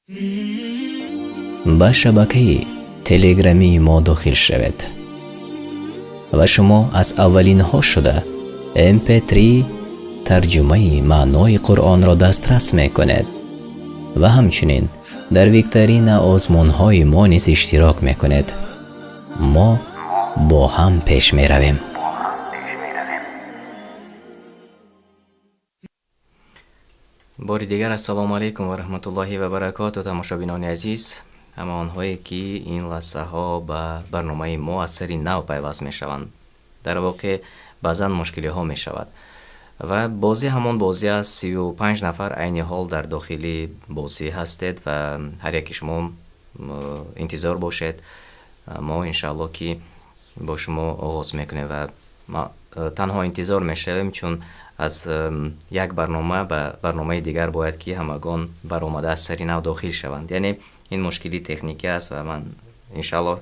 Ба шабакаи телеграмии мо дохил шавед ва шумо аз аввалинҳо шуда mp3 тарҷумаи маънои Қуръонро дастрас мекунед ва ҳамчунин дар викторина озмунҳои мо низ иштирок мекунед. Мо бо ҳам пеш меравем. Бори дигар ассалому алайкум ва раҳматуллоҳи ва баракоту, тамошобинони азиз, ҳама онҳое ки ин лаҳзаҳо ба барномаи мо аз сари нав пайваст мешаванд. Дар воқеъ баъзан мушкилиҳо мешавад ва бозӣ ҳамон бозӣ аст. 35 нафар айни ҳол дар дохили бозӣ ҳастед ва ҳар яки шумо интизор бошед, мо иншаалло ки бо шумо оғоз мекунем ва танҳо интизор мешавем, чун аз як барнома ба барномаи дигар бояд ки ҳамагон баромада аз сари нав дохил шаванд. Яъне ин мушкили техникӣ аст ва ман иншаалло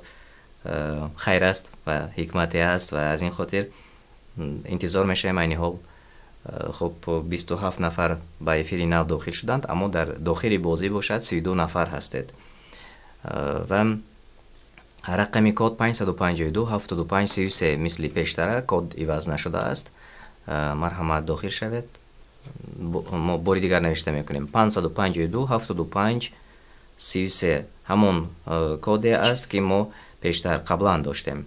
хайр аст ва ҳикмате аст ва аз ин хотир интизор мешавем. Айни ҳол хуб, 27 нафар ба эфири нав дохил шуданд, аммо дар дохили бозӣ бошад 32 нафар ҳастед ва рақами код 552 75 33, мисли пештара код иваз нашудааст. Марҳамат, дохил шавед. Мо бори дигар навишта мекунем: 552 75 33, ҳамон коде аст, ки мо пештар қаблан доштем.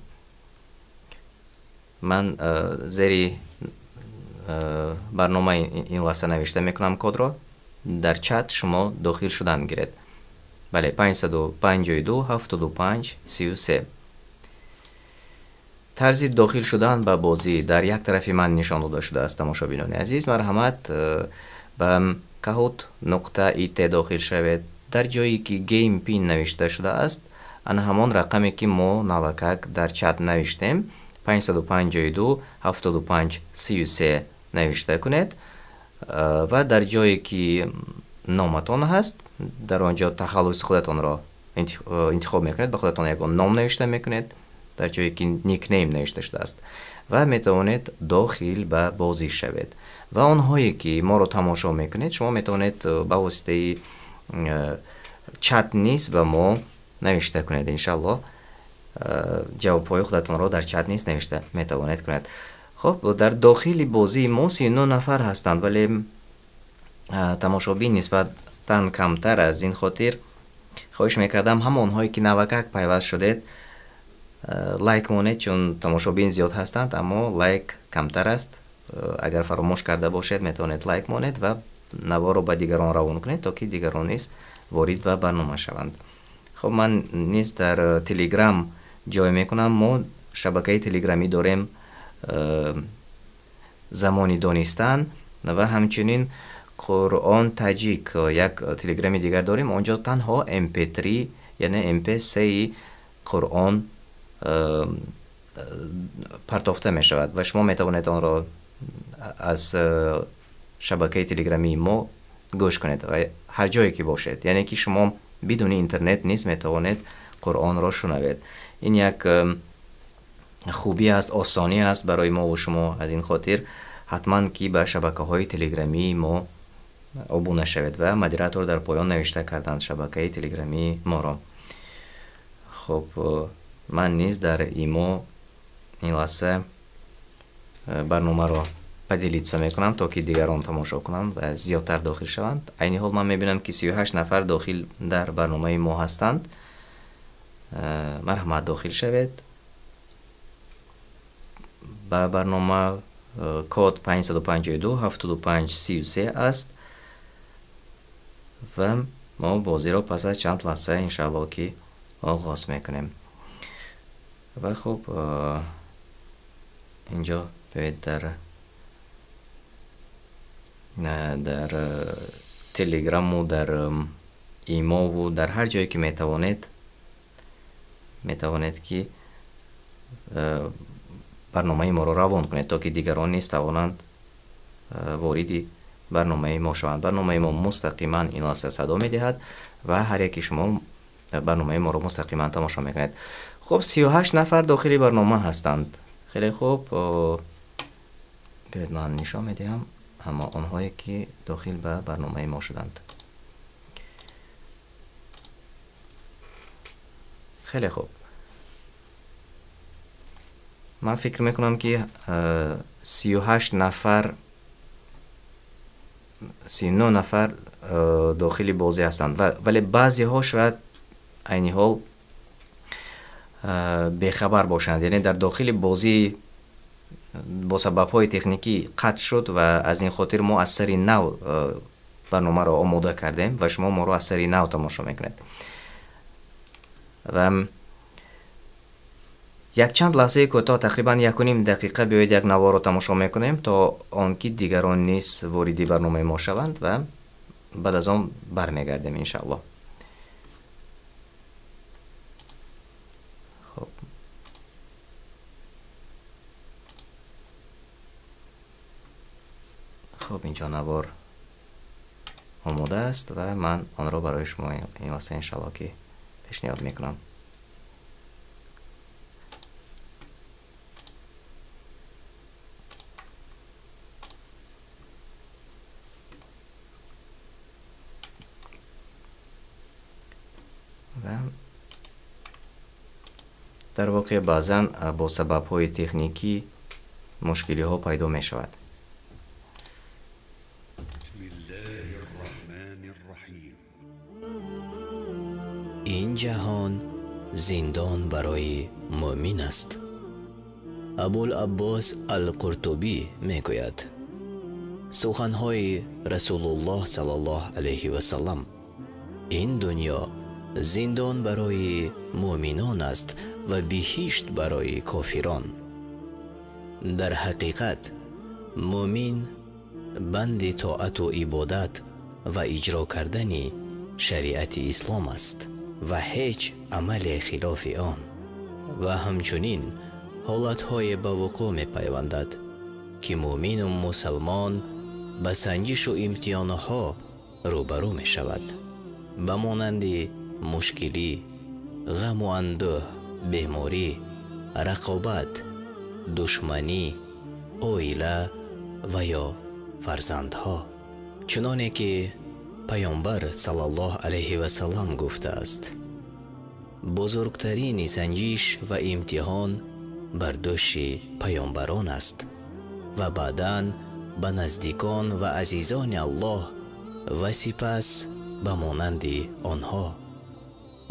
Ман зери барномаи ин лаҳза навишта мекунам кодро дар чат, шумо дохил шудан гиред. Бале, 552 75 33. Тарзи дохил шудан ба бозӣ дар як тарафи ман нишон дода шудааст. Тамошобинони азиз, марҳамат, ба kahoot.it дохил шавед. Дар ҷое ки game pin навишта шудааст, ана ҳамон рақаме, ки мо навакак дар чат навиштем, 552 75 33 навишта кунед ва дар ҷое ки номатон ҳаст, дар он ҷо тахаллуси худатонро интихоб мекунед, ба худатон ягон ном навишта мекунед дар ҷое ки nickname навишта шудааст ва метавонед дохил ба бозӣ шавед. Ва онҳое ки моро тамошо мекунед, шумо метавонед ба воситаи чат низ ба мо навишта кунед. Иншаллоҳ, ҷавобҳои худатонро дар чат низ навишта метавонед кунед. Хуб, дар дохили бозии мо 39 нафар ҳастанд, вале тамошобин нисбатан камтар. Аз ин хотир хоҳиш мекардам, ҳамонҳое ки навакак пайваст шудед, лайк монед, чун тамошобин зиёд ҳастанд, аммо лайк камтар аст. Агар фаромӯш карда бошед, метавонед лайк монед ва наворро ба дигарон равон кунед, то ки дигарон низ ворид ба барнома шаванд. Хуб, ман низ дар Телеграм ҷой мекунам. Мо шабакаи телеграмӣ дорем, «Замони донистан», ва ҳамчунин «Қуръон таҷик» як телеграми дигар дорем. Он ҷо танҳо mp3, яъне mp3 Қуръон партофта мешавад ва шумо метавонед онро аз шабакаи телеграмии мо гӯш кунед ва ҳар ҷое ки бошед, яъне ки шумо бидуни интернет низ метавонед Қуръонро шунавед. Ин як хубӣ аст, осонӣ аст барои мову шумо. Аз ин хотир ҳатман ки ба шабакаҳои телеграмии мо обуна шавед ва модератор дар поён навишта карданд шабакаи телеграмии моро. Хуб, ман низ дар имо ин лаҳза барномаро поделиться мекунам, то ки дигарон тамошо кунанд ва зиёдтар дохил шаванд. Айни ҳол ман мебинам, ки 38 нафар дохил дар барномаи мо ҳастанд. Марҳамат, дохил шавед ба барнома. Код 552 75 33 аст ва мо бозиро пас аз чанд лаҳза иншаалло ки оғоз мекунем. Ва хуб, инҷо биёед, дар Телеграму дар имову дар ҳар ҷое ки метавонед, метавонед ки барномаи моро равон кунед, то ки дигарон низ тавонанд вориди барномаи мо шаванд. Барномаи мо мустақиман ин лаҳза садо медиҳад ва ҳар яки шумо барномаи моро мустақиман тамошо мекунед. Хуб, 38 нафар дохили барнома ҳастанд. Хеле хуб, биёед, ман нишон медиҳам ҳама онҳое ки дохил ба барномаи мо шуданд. Хеле хуб, ман фикр мекунам, ки 38 нафар, 39 нафар дохили бозӣ ҳастанд, вале баъзеҳо шояд айни ҳол бехабар бошанд, яъне дар дохили бозӣ бо сабабҳои техникӣ қатъ шуд ва аз ин хотир мо аз сари нав барномаро омода кардем ва шумо моро аз сари нав тамошо мекунед. Ва якчанд лаҳзаи кӯтоҳ, тақрибан 1,5 дақиқа, биёед як наворро тамошо мекунем, то он ки дигарон низ вориди барномаи мо шаванд ва баъд аз он бармегардем, иншааллоҳ. Хоб, хуб, инҷо навор омода аст ва ман онро барои шумо ин лаҳза, иншааллоҳ, ки пешниҳод мекунам. Ва дар воқеъ баъзан бо сабабҳои техникӣ мушкилиҳо пайдо мешавад. Ин ҷаҳон зиндон барои мӯмин аст. Абулаббос Алқуртубӣ мегӯяд: суханҳои Расулуллоҳ саллаллоҳу алайҳи васаллам: ин дунё зиндон барои мӯминон аст ва биҳишт барои кофирон. Дар ҳақиқат мӯмин банди тоату ибодат ва иҷро кардани шариати ислом аст ва ҳеҷ амале хилофи он, ва ҳамчунин ҳолатҳое ба вуқӯъ мепайвандад, ки мӯмину мусалмон ба санҷишу имтиҳонҳо рӯбарӯ мешавад, ба монанди мушкилӣ, ғаму андӯҳ, беморӣ, рақобат, душманӣ, оила ва ё фарзандҳо. Чуноне ки Паёмбар саллаллоҳу алайҳи васаллам гуфтааст: бузургтарини санҷиш ва имтиҳон бар дӯши паёмбарон аст ва баъдан ба наздикон ва азизони Аллоҳ ва сипас ба монанди онҳо.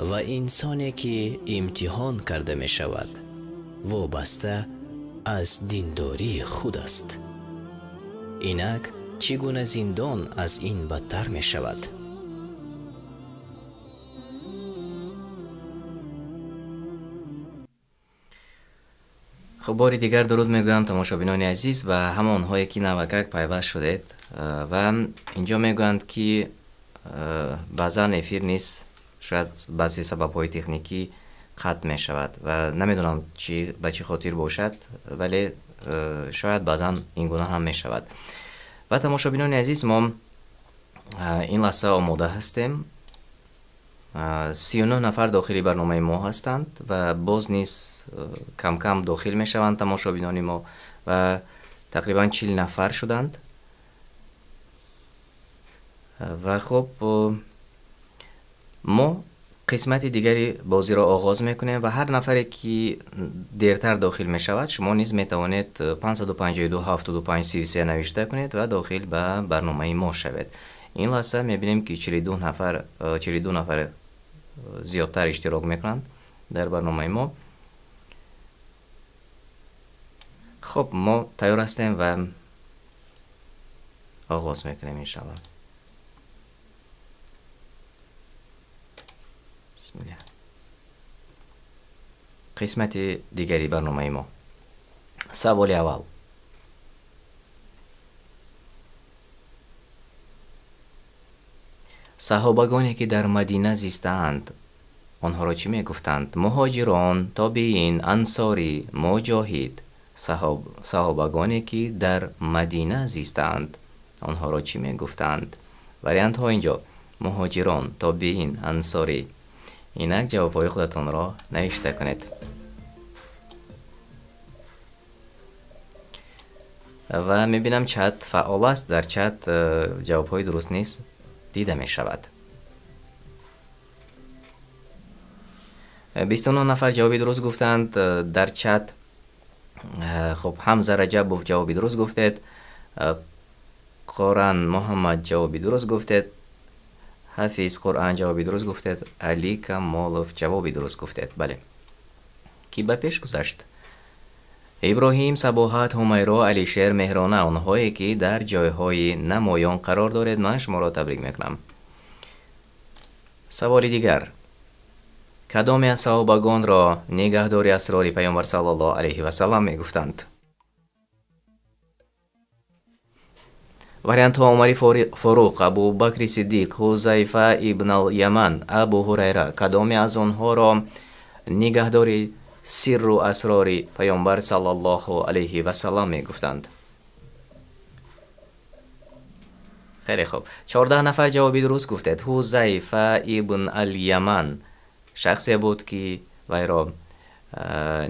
Ва инсоне ки имтиҳон карда мешавад, вобаста аз диндории худ аст. Инак чӣ гуна зиндон аз ин бадтар мешавад? Хуб, бори дигар дуруд мегӯям, тамошобинони азиз ва ҳамонҳое ки навакак пайваст шудед. Ва инҷо мегӯянд, ки баъзан эфир низ шояд баъзе сабабҳои техникӣ қатъ мешавад ва намедонам чи ба чӣ хотир бошад, вале шояд баъзан ин гуна ҳам мешавад. Ва тамошобинони азиз, мо ин лаҳза омода ҳастем. 39 нафар дохили барномаи мо ҳастанд ва боз низ кам-кам дохил мешаванд тамошобинони мо ва тақрибан 40 нафар шуданд. Ва хуб, мо қисмати дигари бозиро оғоз мекунем ва ҳар нафаре ки дертар дохил мешавад, шумо низ метавонед 552 75 33 навишта кунед ва дохил ба барномаи мо шавед. Ин лаҳза мебинем, ки 42 нафар, 42 нафар зиёдтар иштирок мекунанд дар барномаи мо. Хуб, мо тайёр ҳастем ва оғоз мекунем, иншаллоҳ. Бисмиллаҳ. Қисмати дигари барномаи мо. Саволи аввал. Саҳобагоне ки дар Мадина зистаанд, онҳоро чӣ мегуфтанд? Муҳоҷирон, тобиин, ансорӣ, муҷоҳид. Саҳобагоне ки дар Мадина зистаанд, онҳоро чӣ мегуфтанд? Вариантҳо инҷо: муҳоҷирон, тобиин, ансорӣ. Инак ҷавобҳои худатонро навишта кунед. Ва мебинам, чат фаъол аст, дар чат ҷавобҳои дуруст низ дида мешавад. 29 нафар ҷавоби дуруст гуфтанд дар чат. Хуб, Ҳамза Раҷабов ҷавоби дуруст гуфтед, Қуръан Муҳаммад ҷавоби дуруст гуфтед, Ҳафиз Қуръан ҷавоби дуруст гуфтед, Али Камолов ҷавоби дуруст гуфтед. Бале, ки ба пеш гузашт? Иброҳим, Сабоҳат, Ҳумайро, Алишер, Меҳрона, онҳое ки дар ҷойҳои намоён қарор доред, ман шуморо табрик мекунам. Саволи дигар: кадоме аз саҳобагонро нигаҳдори асрори Паёмбар саллаллоҳу алайҳи васаллам мегуфтанд? Вариантҳо: Умари Форуқ, Абубакри Сиддиқ, Ҳузайфа ибн ал-Яман, Абу Ҳурайра. Кадоме аз онҳоро нигаҳдори сирру асрори Паёмбар саллаллоҳу алайҳи васаллам мегуфтанд? Хеле хуб, 14 нафар ҷавоби дуруст гуфтед. Ҳузайфа ибн ал-Яман шахсе буд, ки вайро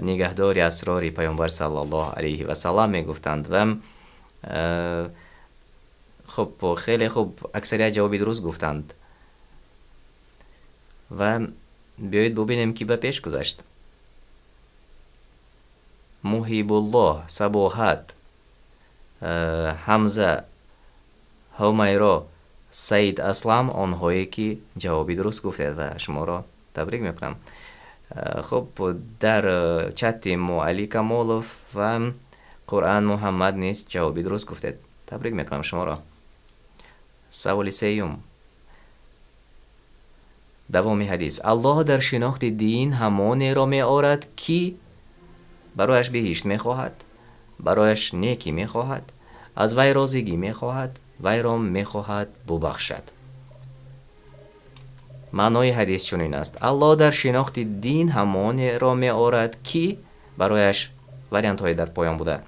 нигаҳдори асрори Паёмбар саллаллоҳу алайҳи васаллам мегуфтанд. Ва хуб, хеле хуб, аксарият ҷавоби дуруст гуфтанд. Ва биёед бубинем, ки ба пеш гузашт. Муҳибуллоҳ, Сабоҳат, Ҳамза, Ҳумайро, Саид Аслам, онҳое ки ҷавоби дуруст гуфтед ва шуморо табрик мекунам. Хуб, дар чати мо Али Камолов ва Қуръан Муҳаммад низ ҷавоби дуруст гуфтед. Табрик мекунам шуморо. Саволи сеюм, давоми ҳадис: Аллоҳ дар шинохти дин ҳамонеро меорад, ки барояш биҳишт мехоҳад, барояш некӣ мехоҳад, аз вай розигӣ мехоҳад, вайро мехоҳад бубахшад. Маънои ҳадис чунин аст: Аллоҳ дар шинохти дин ҳамонеро меорад, ки барояш, вариантҳое дар поён буда.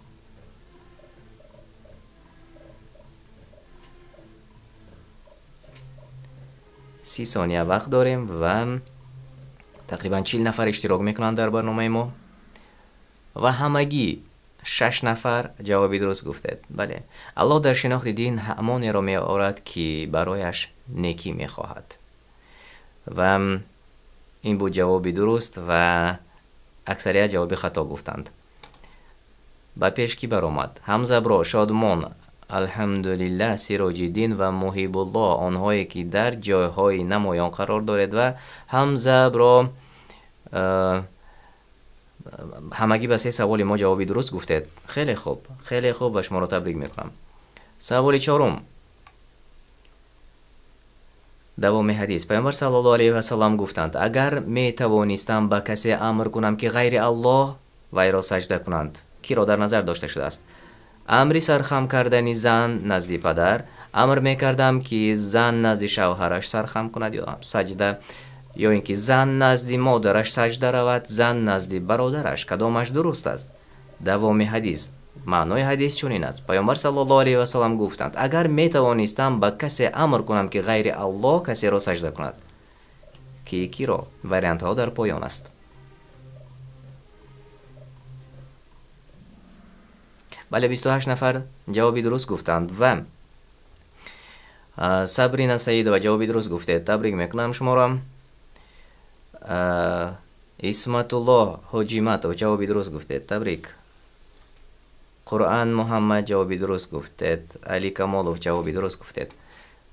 30 сония вақт дорем ва тақрибан 40 нафар иштирок мекунанд дар барномаи мо ва ҳамагӣ шаш нафар ҷавоби дуруст гуфтед. Бале, Аллоҳ дар шинохти дин ҳамонеро меорад, ки барояш некӣ мехоҳад. Ва ин буд ҷавоби дуруст ва аксарият ҷавоби хато гуфтанд. Ба пеш кӣ баромад? Ҳамзабро, Шодмон, Алҳамдулиллаҳ, Сироҷиддин ва Муҳибуллоҳ, онҳое ки дар ҷойҳои намоён қарор доред. Ва Ҳамзабро, ҳамагӣ ба се саволи мо ҷавоби дуруст гуфтед. Хеле хуб, хеле хуб, ва шуморо табрик мекунам. Саволи чорум, давоми ҳадис: Пайғамбар саллаллоҳу алайҳи васаллам гуфтанд: агар метавонистам ба касе амр кунам, ки ғайри Аллоҳ вайро саҷда кунанд. Киро дар назар дошта шудааст? Амри сархам кардани зан назди падар, амр мекардам, ки зан назди шавҳараш сархам кунад ё саҷда, ё ин ки зан назди модараш саҷда равад, зан назди бародараш. Кадомаш дуруст аст? Давоми ҳадис, маънои ҳадис чунин аст: Пайғамбар саллаллоҳу алайҳи васаллам гуфтанд: агар метавонистам ба касе амр кунам, ки ғайри Аллоҳ касеро саҷда кунад, ки киро? Вариантҳо дар поён аст. Бале, 28 нафар ҷавоби дуруст гуфтанд ва Сабрина Саидова ҷавоби дуруст гуфтед, табрик мекунам шуморо. Исматуллоҳ Ҳоҷиматов ҷавоби дуруст гуфтед, табрик. Қуръан Муҳаммад ҷавоби дуруст гуфтед, Али Камолов ҷавоби дуруст гуфтед.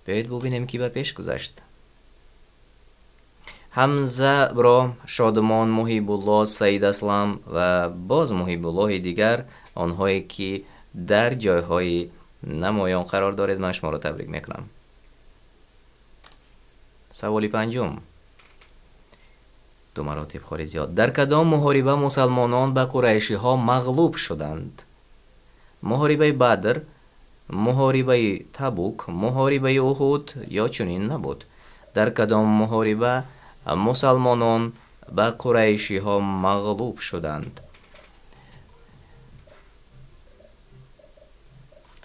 Биёед бубинем, ки ба пеш гузашт. Ҳамза бро, Шодмон, Муҳибулло, Саид Аслам ва боз Муҳибуллоҳи дигар, онҳое ки дар ҷойҳои намоён қарор доред, ман шуморо табрик мекунам. Саволи панҷум, ду маротиб холи зиёд: дар кадом муҳориба мусалмонон ба қурайшиҳо мағлуб шуданд? Муҳорибаи Бадр, муҳорибаи Табук, муҳорибаи Уҳуд ё чунин набуд. Дар кадом муҳориба мусалмонон ба қурайшиҳо мағлуб шуданд?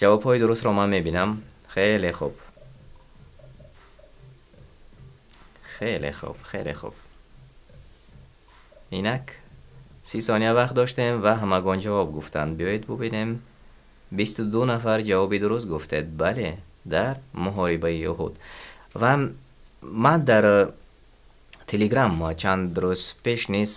Ҷавобҳои дурустро ман мебинам. Хеле хуб, хеле хуб, хеле хуб. Инак 30 сония вақт доштем ва ҳамагон ҷавоб гуфтанд. Биёед бубинем, 22 нафар ҷавоби дуруст гуфтед. Бале, дар муҳорибаи Уҳуд. Ва ман дар Телеграм чанд рӯз пеш низ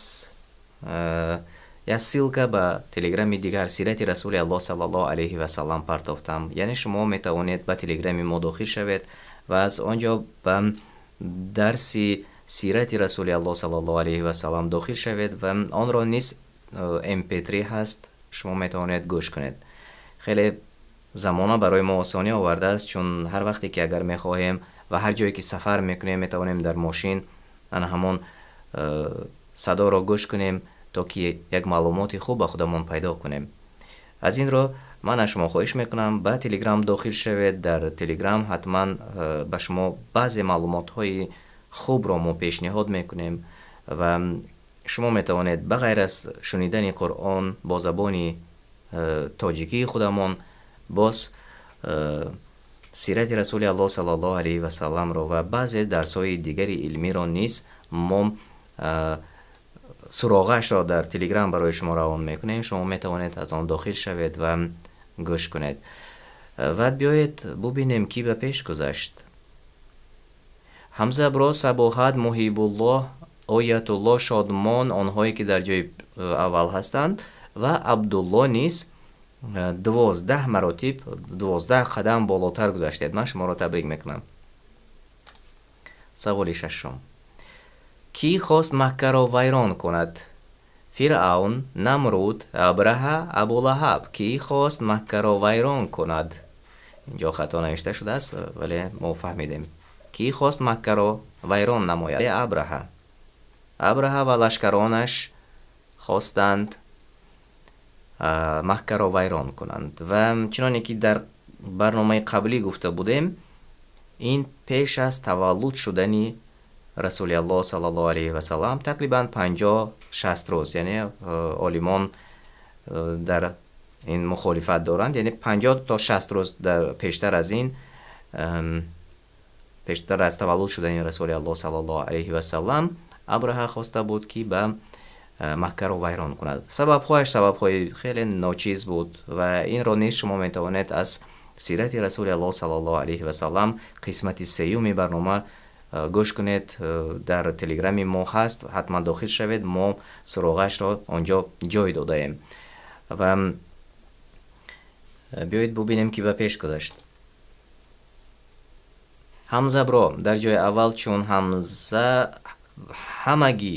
як ссылка ба телеграми дигар, сирати Расули Аллоҳ саллаллоҳу алайҳи васаллам, партофтам. Яъне шумо метавонед ба телеграми мо дохил шавед ва аз он ҷо ба дарси сирати Расули Аллоҳ саллаллоҳу алайҳи васаллам дохил шавед ва онро низ mp3 ҳаст, шумо метавонед гӯш кунед. Хеле замона барои мо осонӣ овардааст, чун ҳар вақте ки агар мехоҳем ва ҳар ҷое ки сафар мекунем, метавонем дар мошин ана ҳамон садоро гӯш кунем, то ки як маълумоти хуб ба худамон пайдо кунем. Аз ин рӯ ман аз шумо хоҳиш мекунам, ба Телеграм дохил шавед. Дар Телеграм ҳатман ба шумо баъзе маълумотҳои хубро мо пешниҳод мекунем ва шумо метавонед ба ғайр аз шунидани Қуръон бо забони тоҷикии худамон боз сирати Расули Аллоҳ саллаллоҳу алайҳи васалламро ва баъзе дарсҳои дигари илмиро низ мо суроғаашро дар Телеграм барои шумо равон мекунем. Шумо метавонед аз он дохил шавед ва гӯш кунед. Ва биёед бубинем, кӣ ба пеш гузашт. Ҳамза Абро, Сабоҳат, Муҳибуллоҳ, Оятулло, Шодмон, онҳое ки дар ҷои аввал ҳастанд, ва Абдулло низ 12 маротиб, 12 қадам болотар гузаштед. Ман шуморо табрик мекунам. Саволи шашум: кӣ хост Маккаро вайрон кунад? Фиръавн, Намруд, Абраҳа, Абулаҳаб. Кӣ хост Маккаро вайрон кунад? Инҷо хато навишта шудааст, вале мо фаҳмидем. Кӣ хост Маккаро вайрон намояд? Абраҳа. Абраҳа ва лашкаронаш хостанд Маккаро вайрон кунанд. Ва чуноне ки дар барномаи қаблӣ гуфта будем, ин пеш аз таваллуд шудани Расули Аллоҳ саллаллоҳу алайҳи васаллам тақрибан 50-60 рӯз, яъне олимон дар ин мухолифат доранд, яъне 50 то 60 рӯз дар пештар аз ин, пештар аз таваллуд шудани Расули Аллоҳ саллаллоҳу алайҳи васаллам, Абраҳа хоста буд, ки ба Маккаро вайрон кунад. Сабабҳояш сабабҳои хеле ночиз буд ва инро низ шумо метавонед аз сирати Расули Аллоҳ саллаллоҳу алайҳи васаллам, қисмати сеюми барнома, гӯш кунед. Дар Телеграми мо ҳаст, ҳатман дохил шавед, мо суроғашро он ҷо ҷой додаем. Ва биёед бубинем, ки ба пеш гузашт. Ҳамзабро дар ҷои аввал, чун Ҳамза ҳамагӣ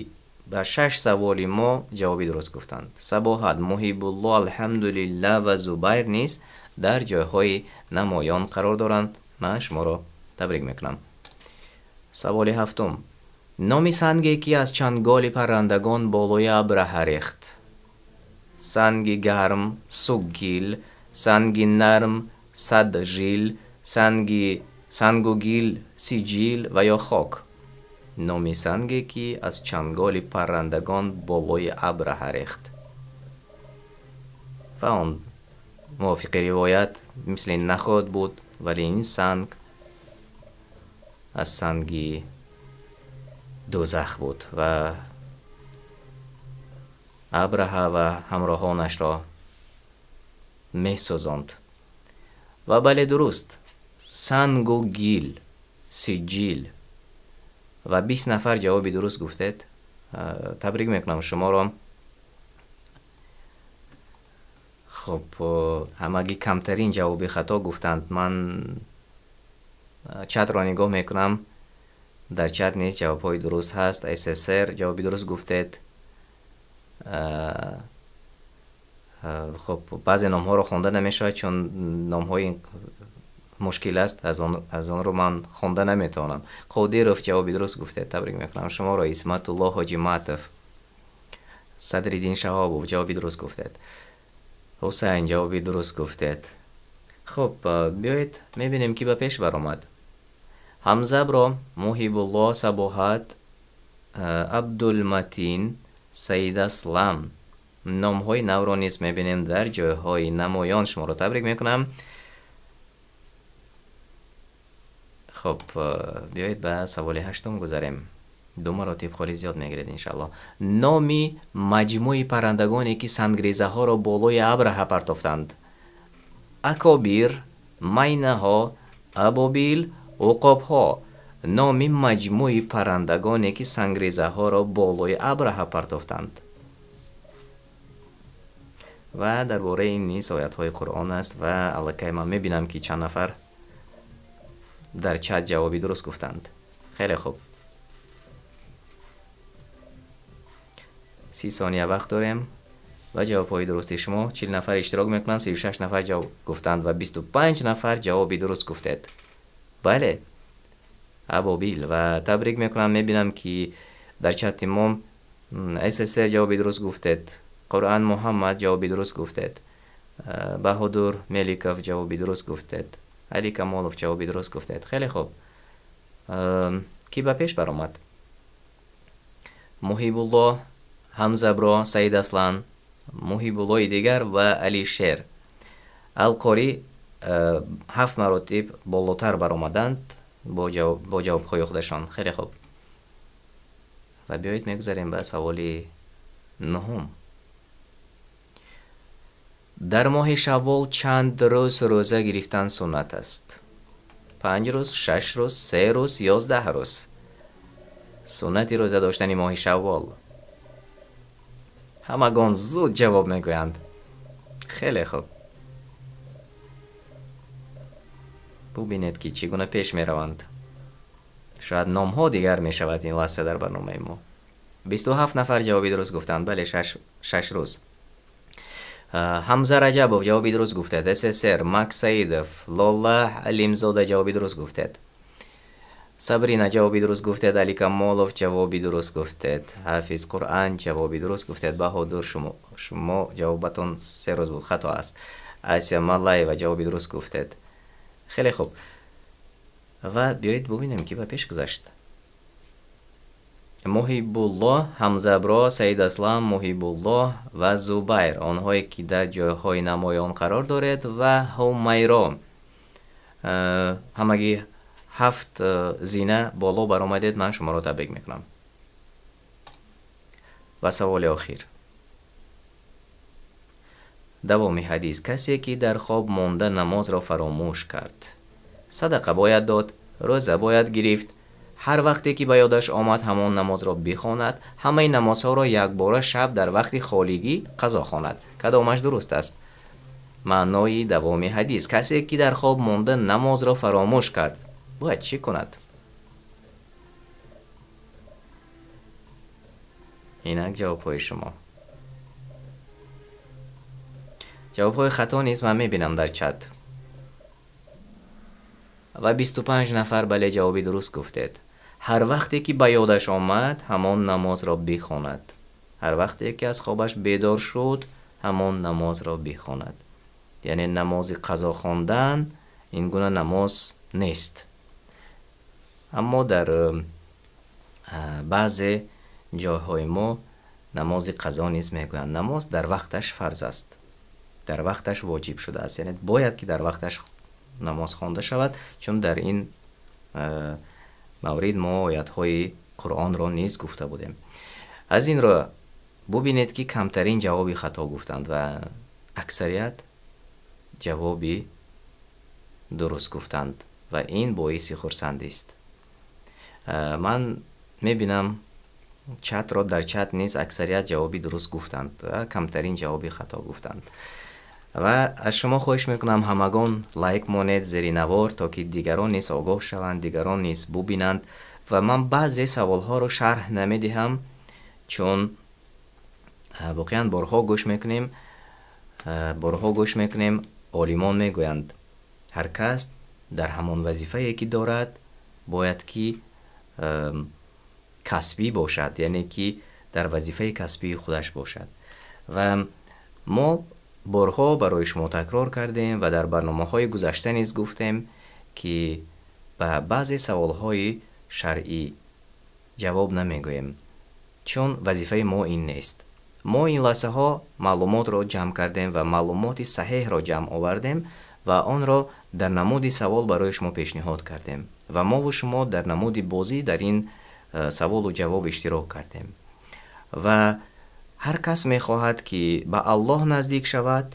ба шаш саволи мо ҷавоби дуруст гуфтанд. Сабоҳат, Муҳибулло, Алҳамдулиллаҳ ва Зубайр низ дар ҷойҳои намоён қарор доранд. Ман шуморо табрик мекунам. Саволи ҳафтум: номи санге, ки аз чанголи паррандагон болои Абраҳа рехт? Санги гарм суггил, санги нарм саджил, санги сангу гил сиҷил ва ё хок. Номи санге, ки аз чанголи паррандагон болои Абраҳа рехт, ва он мувофиқи ривоят мисли нахӯд буд, вале ин санг аз санги дӯзах буд ва Абраҳа ва ҳамроҳонашро месӯзонд. Ва бале, дуруст, сангу гил сиҷил. Ва 20 нафар ҷавоби дуруст гуфтед. Табрик мекунам шуморо. Хуб, ҳамагӣ камтарин ҷавоби хато гуфтанд. Ман чатро нигоҳ мекунам, дар чат низ ҷавобҳои дуруст ҳаст. Ссср ҷавоби дуруст гуфтед. Хуб, баъзе номҳоро хонда намешавад, чун номҳои мушкил аст, аз он рӯ ман хонда наметавонам. Қодиров ҷавоби дуруст гуфтед, табрик мекунам шуморо. Исматулло Ҳоҷиматов, Садриддин Шаҳобов ҷавоби дуруст гуфтед, Ҳусайн ҷавоби дуруст гуфтед. Хуб, биёед мебинем, ки ба пеш баромад. Ҳамзабро, Муҳибулло, Сабоҳат, Абдулматин, Саидаслам. Номҳои навро низ мебинем дар ҷойҳои намоён. Шуморо табрик мекунам. Хуб, биёед ба саволи ҳаштум гузарем. Ду маротиб холи зиёд мегиред, иншааллоҳ. Номи маҷмӯи паррандагоне, ки сангрезаҳоро болои Абраҳа партофтанд? Акобир, майнаҳо, абобил, уқобҳо. Номи маҷмӯи паррандагоне, ки сангрезаҳоро болои Абраҳа партофтанд. Ва дар бораи ин низ оятҳои Қуръон аст, ва аллакай ман мебинам, ки чанд нафар дар чат ҷавоби дуруст гуфтанд. Хеле хуб. 30 сония вақт дорем ва ҷавобҳои дурусти шумо. 40 нафар иштирок мекунанд, 36 нафар ҷавоб гуфтанд ва 25 нафар ҷавоби дуруст гуфтед. Бале, Абобил, ва табрик мекунам. Мебинам, ки дар чати мо СССР ҷавоби дуруст гуфтед, Қуръан Муҳаммад ҷавоби дуруст гуфтед, Баҳодур Меликов ҷавоби дуруст гуфтед, Али Камолов ҷавоби дуруст гуфтед. Хеле хуб. Кӣ ба пеш баромад? Муҳибулло, Ҳамзабро, Саид Аслан, Муҳибуллои дигар ва Алишер. Алқорӣ 7 маротиб болотар баромаданд бо ҷавобҳои худашон. Хеле хуб. Ва биёед, мегузарем ба саволи нуҳум. Дар моҳи шаввол чанд рӯз рӯза гирифтан суннат аст? 5 рӯз, 6 рӯз, 3 рӯз, 11 рӯз. Суннати рӯза доштани моҳи шаввол. Ҳамагон зуд ҷавоб мегӯянд. Хеле хуб. Бубинед, ки чӣ гуна пеш мераванд. Шояд номҳо дигар мешавад ин лаҳза дар барномаи мо. 27 нафар ҷавоби дуруст гуфтанд. Бале, 6 рӯз. Ҳамза Раҷабов ҷавоби дуруст гуфтед. СССР, Макс Саидов, Лола Алимзода ҷавоби дуруст гуфтед. Сабрина ҷавоби дуруст гуфтед. Али Камолов ҷавоби дуруст гуфтед. Ҳафиз Қуръан ҷавоби дуруст гуфтед. Баҳодур, шумо ҷавобатон 3 рӯз буд, хато аст. Асия Маллаева ҷавоби дуруст гуфтед. Хеле хуб. Ва биёед бубинем, ки ба пеш гузашт. Муҳибулло, Ҳамзабро, Саид Аслам, Муҳибулло ва Зубайр, онҳое ки дар ҷойҳои намоён қарор доред, ва Ҳумайро, ҳамагӣ 7 зина боло баромадед, ман шуморо табрик мекунам. Ва саволи охир. Давоми ҳадис: касе ки дар хоб монда намозро фаромӯш кард, садақа бояд дод, рӯза бояд гирифт, ҳар вақте ки ба ёдаш омад ҳамон намозро бихонад, ҳамаи намозҳоро якбора шаб дар вақти холигӣ қазо хонад. Кадомаш дуруст аст? Маънои давоми ҳадис: касе ки дар хоб монда намозро фаромӯш кард, бояд чӣ кунад? Инак ҷавобҳои шумо. Ҷавобҳои хато низ ман мебинам дар чат. Ва 25 нафар бале ҷавоби дуруст гуфтед. Ҳар вақте ки ба ёдаш омад, ҳамон намозро бихонад. Ҳар вақте ки аз хобаш бедор шуд, ҳамон намозро бихонад. Яъне намози қазо хондан ин гуна намоз нест. Аммо дар баъзе ҷойҳои мо намози қазо низ мегӯянд. Намоз дар вақташ фарз аст, дар вақташ воҷиб шудааст. Яъне бояд ки дар вақташ намоз хонда шавад, чун дар ин маврид мо оятҳои Қуръонро низ гуфта будем. Аз ин рӯ бубинед, ки камтарин ҷавоби хато гуфтанд ва аксарият ҷавоби дуруст гуфтанд, ва ин боиси хурсандист. Ман мебинам чатро, дар чат низ аксарият ҷавоби дуруст гуфтанд ва камтарин ҷавоби хато гуфтанд. Ва аз шумо хоҳиш мекунам, ҳамагон лайк монед зери навор, то ки дигарон низ огоҳ шаванд, дигарон низ бубинанд. Ва ман баъзе саволҳоро шарҳ намедиҳам, чун воқеан борҳо гӯш мекунем, борҳо гӯш мекунем, олимон мегӯянд, ҳар кас дар ҳамон вазифае ки дорад, бояд ки касбӣ бошад, яъне ки дар вазифаи касбии худаш бошад. Ва мо борҳо барои шумо такрор кардем ва дар барномаҳои гузашта низ гуфтем, ки ба баъзе саволҳои шаръӣ ҷавоб намегӯем, чун вазифаи мо ин нест. Мо ин лаҳзаҳо маълумотро ҷамъ кардем ва маълумоти саҳеҳро ҷамъ овардем ва онро дар намуди савол барои шумо пешниҳод кардем, ва мову шумо дар намуди бозӣ дар ин саволу ҷавоб иштирок кардем. Ва ҳар кас мехоҳад, ки ба Аллоҳ наздик шавад,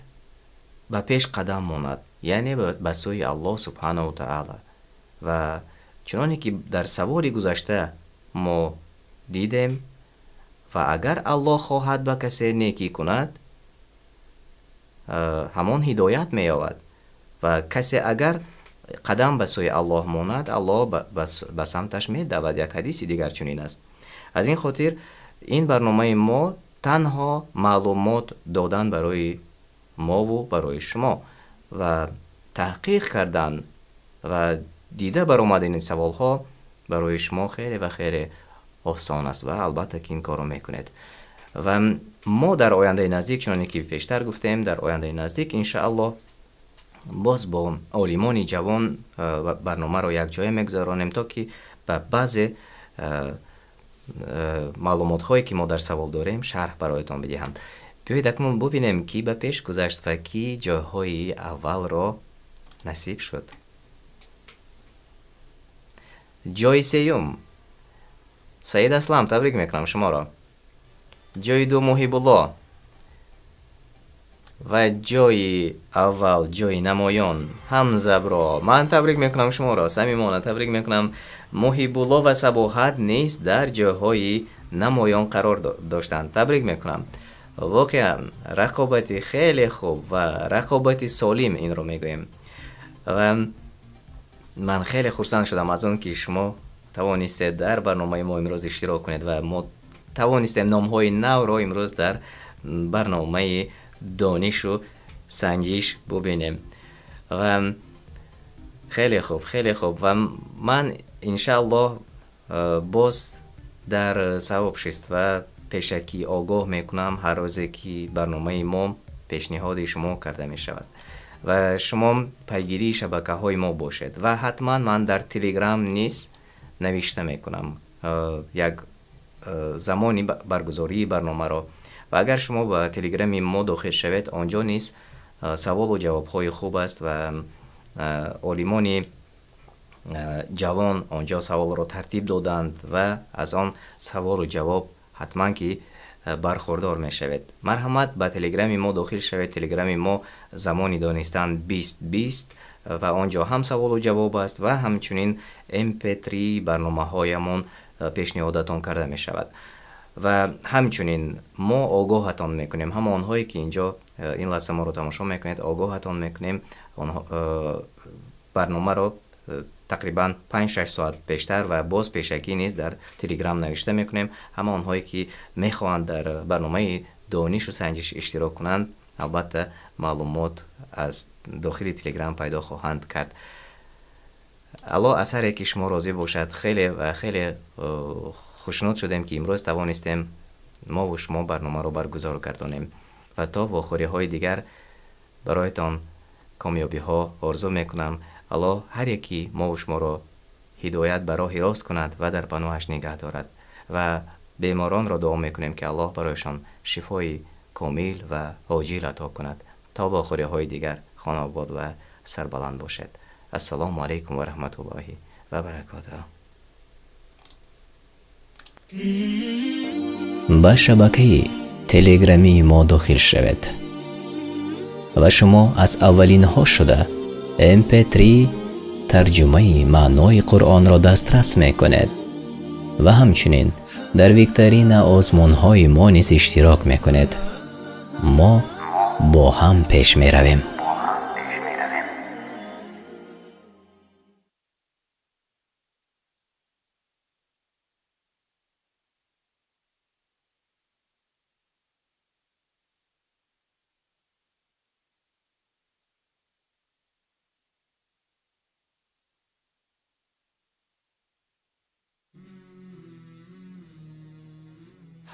ба пеш қадам монад, яъне ба сӯи Аллоҳ субҳанаҳу таъала. Ва Чуноне ки дар саволи гузашта мо дидем, ва агар Аллоҳ хоҳад ба касе некӣ кунад, ҳамон ҳидоят меёбад, ва касе агар қадам ба сӯи Аллоҳ монад, Аллоҳ ба самташ медавад. Як ҳадиси дигар чунин аст. Аз ин хотир ин барномаи мо танҳо маълумот додан барои мову барои шумо ва таҳқиқ кардан ва дида баромадани саволҳо барои шумо хеле ва хеле осон аст ва албатта ки ин корро мекунед. Ва мо дар ояндаи наздик, чуноне ки пештар гуфтем, дар ояндаи наздик иншааллоҳ боз бо олимони ҷавон барномаро якҷоя мегузаронем, то ки ба баъзе маълумотҳое ки мо дар савол дорем шарҳ бароятон бидиҳанд. Биёед акнун бубинем, ки ба пеш гузашт ва ки ҷойҳои аввалро насиб шуд. Ҷойи сеюм Саид Аслам, табрик мекунам шуморо. Ҷойи дуюм Муҳибулло ва ҷойи аввал, ҷойи намоён Ҳамзабро. Ман табрик мекунам шуморо, самимона табрик мекунам. Муҳибулло ва Сабоҳат низ дар ҷойҳои намоён қарор доштанд. Табрик мекунам. Воқеан рақобати хеле хуб ва рақобати солим инро мегӯем. Ва ман хеле хурсанд шудам аз он ки шумо тавонистед дар барномаи мо имрӯз иштирок кунед ва мо тавонистем номҳои навро имрӯз дар барномаи донишу санҷиш бубинем. Ва хеле хуб, хеле хуб. Ва ман иншааллоҳ боз дар сообщество пешакӣ огоҳ мекунам ҳар рӯзе ки барномаи мо пешниҳоди шумо карда мешавад ва шумо пайгирии шабакаҳои мо бошед. Ва ҳатман ман дар Телеграм низ навишта мекунам як замони баргузории барномаро. Ва агар шумо ба Телеграми мо дохил шавед, онҷо низ саволу ҷавобҳои хуб аст ва олимони ҷавон онҷо саволро тартиб доданд ва аз он саволу ҷавоб ҳатман ки бархурдор мешавед. Марҳамат, ба Телеграми мо дохил шавед. Телеграми мо Замони донистан 2020 ва он ҷо ҳам саволу ҷавоб аст ва ҳамчунин mp3 барномаҳоямон пешниҳодатон карда мешавад. Ва ҳамчунин мо огоҳатон мекунем, ҳама онҳое ки инҷо ин лаҳза моро тамошо мекунед, огоҳатон мекунем онҳо барномаро тақрибан 5-6 соат пештар ва боз пешакӣ низ дар Телеграм навишта мекунем. Ҳама онҳое ки мехоҳанд дар барномаи донишу санҷиш иштирок кунанд, албатта маълумот аз дохили Телеграм пайдо хоҳанд кард. Аллоҳ аз ҳар яки шумо розӣ бошад. Хеле ва хеле хушнуд шудем, ки имрӯз тавонистем мову шумо барномаро баргузор гардонем ва то вохӯриҳои дигар бароятон комёбиҳо орзу мекунам. Аллоҳ ҳар яки мову шуморо ҳидоят ба роҳи рост кунад ва дар паноҳаш нигаҳ дорад ва беморонро дуо мекунем, ки Аллоҳ барояшон шифои комил ва оҷил ато кунад. То вохӯриҳои дигар хонаобод ва сарбаланд бошед. Ассалому алайкум ва раҳматуллоҳи ва баракотуҳ. Ба шабакаи телеграмии мо дохил шавед ва шумо аз аввалинҳо шуда mp3 тарҷумаи маънои Қуръонро дастрас мекунед ва ҳамчунин дар викторина озмунҳои мо низ иштирок мекунед. Мо бо ҳам пеш меравем.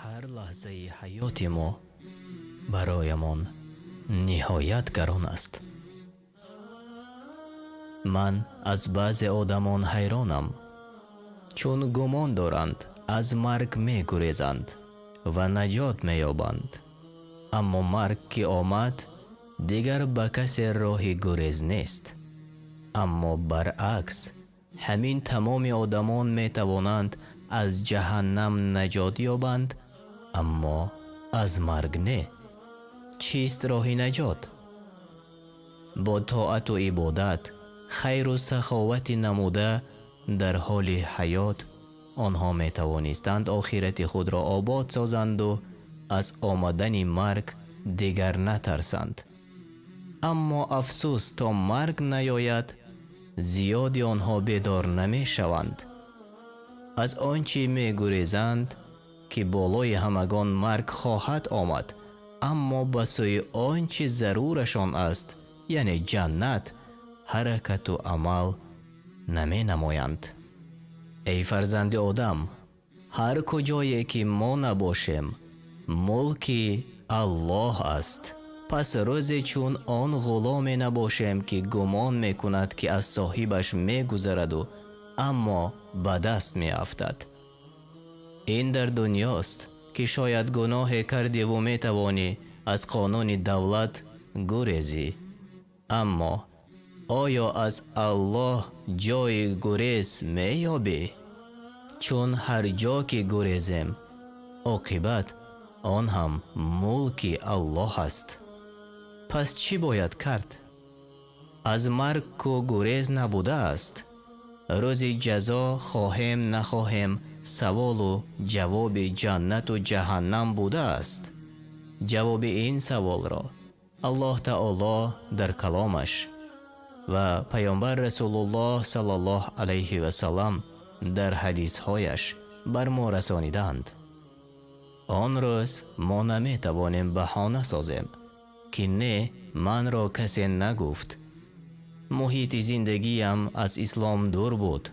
Ҳар лаҳзаи ҳаёти мо бароямон ниҳоят гарон аст. Ман аз баъзе одамон ҳайронам, чун гумон доранд аз марг мегурезанд ва наҷот меёбанд, аммо марг ки омад, дигар ба касе роҳи гурез нест. Аммо баръакс, ҳамин тамоми одамон метавонанд аз ҷаҳаннам наҷот ёбанд, аммо аз марг не. Чист роҳи наҷот? Бо тоату ибодат, хайру саховати намуда Дар ҳоли ҳаёт онҳо метавонистанд охирати худро обод созанд ва аз омадани марг дигар натарсанд. Аммо афсӯс, то марг наояд, зиёди онҳо бедор намешаванд. Аз он чӣ мегурезанд, ки болои ҳамагон марг хоҳад омад, аммо ба сӯи он чӣ зарурашон аст, яъне ҷаннат, ҳаракат ва амал наменамоянд. Эй фарзанди Одам, ҳар куҷое ки мо набошем, мулки Аллоҳ аст. Пас рӯзе чун он ғуломе набошем, ки гумон мекунад, ки аз соҳибаш мегузарад, аммо ба даст меафтад. Ин дар дунёст, ки шояд гуноҳе кардӣ ва метавонӣ аз қонуни давлат гурезӣ. Аммо оё аз Аллоҳ ҷои гурез меёбӣ? Чун ҳар ҷо ки гурезем, оқибат он ҳам мулки Аллоҳ аст. Пас чӣ бояд кард? Аз марг ку гурез набудааст. Рӯзи ҷазо хоҳем нахоҳем, саволу ҷавоби ҷаннату ҷаҳаннам будааст. Ҷавоби ин саволро Аллоҳ Таоло дар каломаш ва Паёмбар Расулуллоҳ саллаллоҳу алайҳи васаллам дар ҳадисҳояш бар мо расонидаанд. Он рӯз мо наметавонем баҳона созем, ки не, манро касе нагуфт. Муҳити зиндагиям аз ислом дур буд,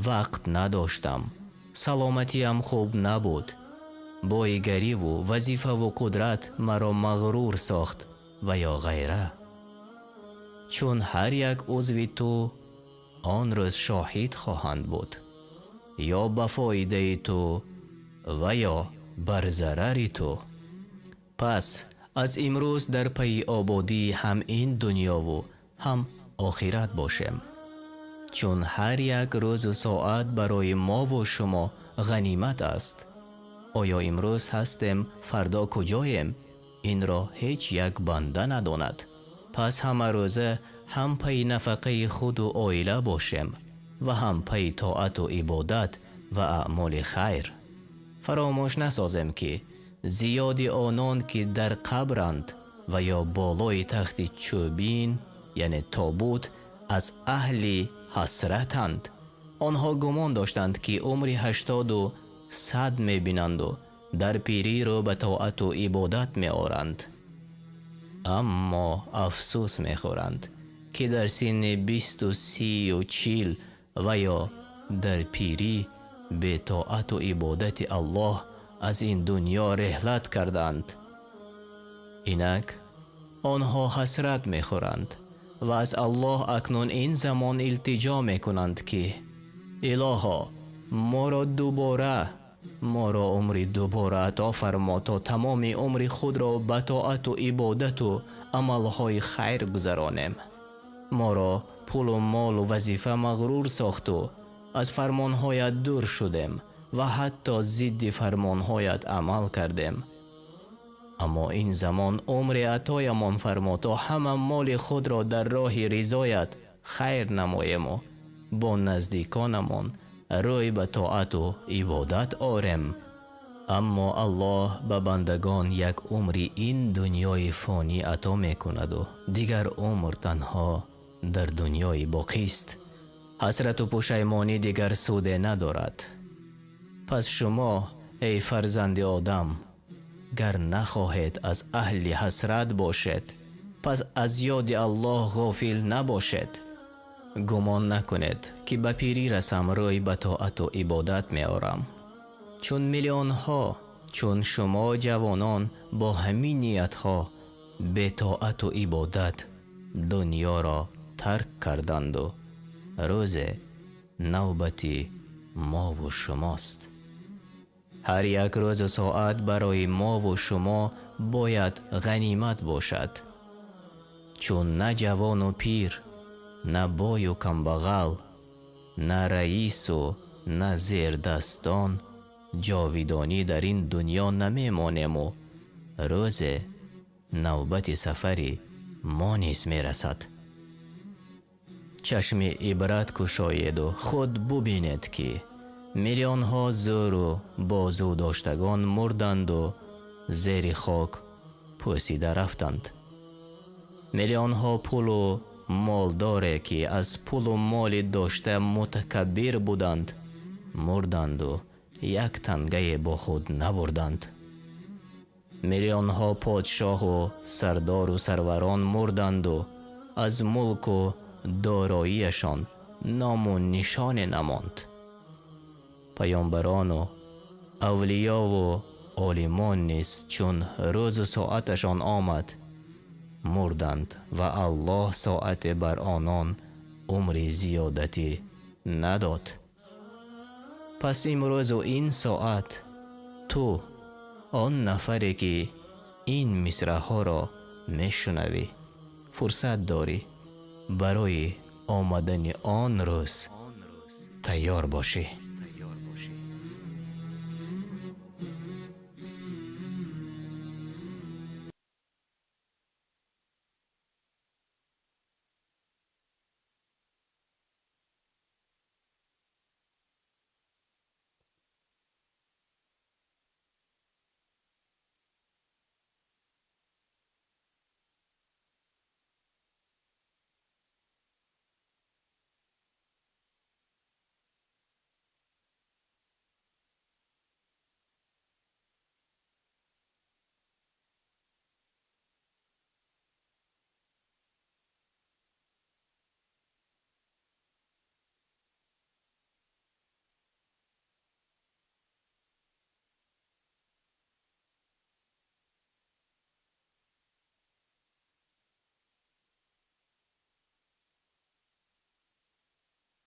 вақт надоштам, саломатиам хуб набуд, боигариву вазифаву қудрат маро мағрур сохт ва ё ғайра. Чун ҳар як узви ту он рӯз шоҳид хоҳанд буд, ё ба фоидаи ту ва ё бар зарари ту. Пас аз имрӯз дар пайи ободии ҳам ин дунёву ҳам охират бошем, чун ҳар як рӯзу соат барои мову шумо ғанимат аст. Оё имрӯз ҳастем, фардо куҷоем? Инро ҳеҷ як банда надонад. Пас ҳамарӯза ҳам пайи нафақаи худу оила бошем ва ҳам пайи тоату ибодат ва аъмоли хайр. Фаромӯш насозем, ки зиёди онон ки дар қабранд ва ё болои тахти чӯбин, яъне тобут, аз аҳли ҳасратанд. Онҳо гумон доштанд, ки умри 80-100 мебинанду дар пирӣ рӯ ба тоату ибодат меоранд. Аммо афсӯс мехӯранд, ки дар синни 20-у 30-у 40 ва ё дар пирӣ бетоату ибодати Аллоҳ аз ин дунё реҳлат карданд. Инак онҳо ҳасрат мехӯранд ва аз Аллоҳ акнун ин замон илтиҷо мекунанд, ки илоҳо, моро дубора, моро умри дубора ато фармо, то тамоми умри худро ба тоату ибодату амалҳои хайр гузаронем. Моро пулу молу вазифа мағрур сохту аз фармонҳоят дур шудем ва ҳатто зидди фармонҳоят амал кардем. Аммо ин замон умри атоямон фармо, то ҳама моли худро дар роҳи ризоят хайр намоему бо наздиконамон рӯй ба тоату ибодат орем. Аммо Аллоҳ ба бандагон як умри ин дунёи фонӣ ато мекунаду дигар умр танҳо дар дунёи боқист. Ҳасрату пушаймонӣ дигар суде надорад. Пас шумо, эй фарзанди Одам, гар нахоҳед аз аҳли ҳасрат бошед, пас аз ёди Аллоҳ ғофил набошед. Гумон накунед, ки ба пирӣ расам, рӯй ба тоату ибодат меорам, чун миллионҳо чун шумо ҷавонон бо ҳамин ниятҳо бетоату ибодат дунёро тарк карданду рӯзе навбати мову шумост. Ҳар як рӯзу соат барои мову шумо бояд ғанимат бошад, чун на ҷавону пир, на бою камбағал, на раису на зердастон ҷовидонӣ дар ин дунё намемонему рӯзе навбати сафари мо низ мерасад. Чашми ибрат кушоеду худ бубинед, ки миллионҳо зӯру бозӯдоштагон мурданду зери хок пӯсида рафтанд. Миллионҳо пулу молдоре, ки аз пулу моли дошта мутакаббир буданд, мурданду як тангае бо худ набурданд. Миллионҳо подшоҳу сардору сарварон мурданду аз мулку дороияшон ному нишоне намонд. Паёмбарону авлиёву олимон низ, чун рӯзу соаташон омад, мурданд ва Аллоҳ соате бар онон умри зиёдатӣ надод. Пас имрӯзу ин соат ту, он нафаре ки ин мисраъҳоро мешунавӣ, фурсат дорӣ барои омадани он рӯз тайёр бошӣ.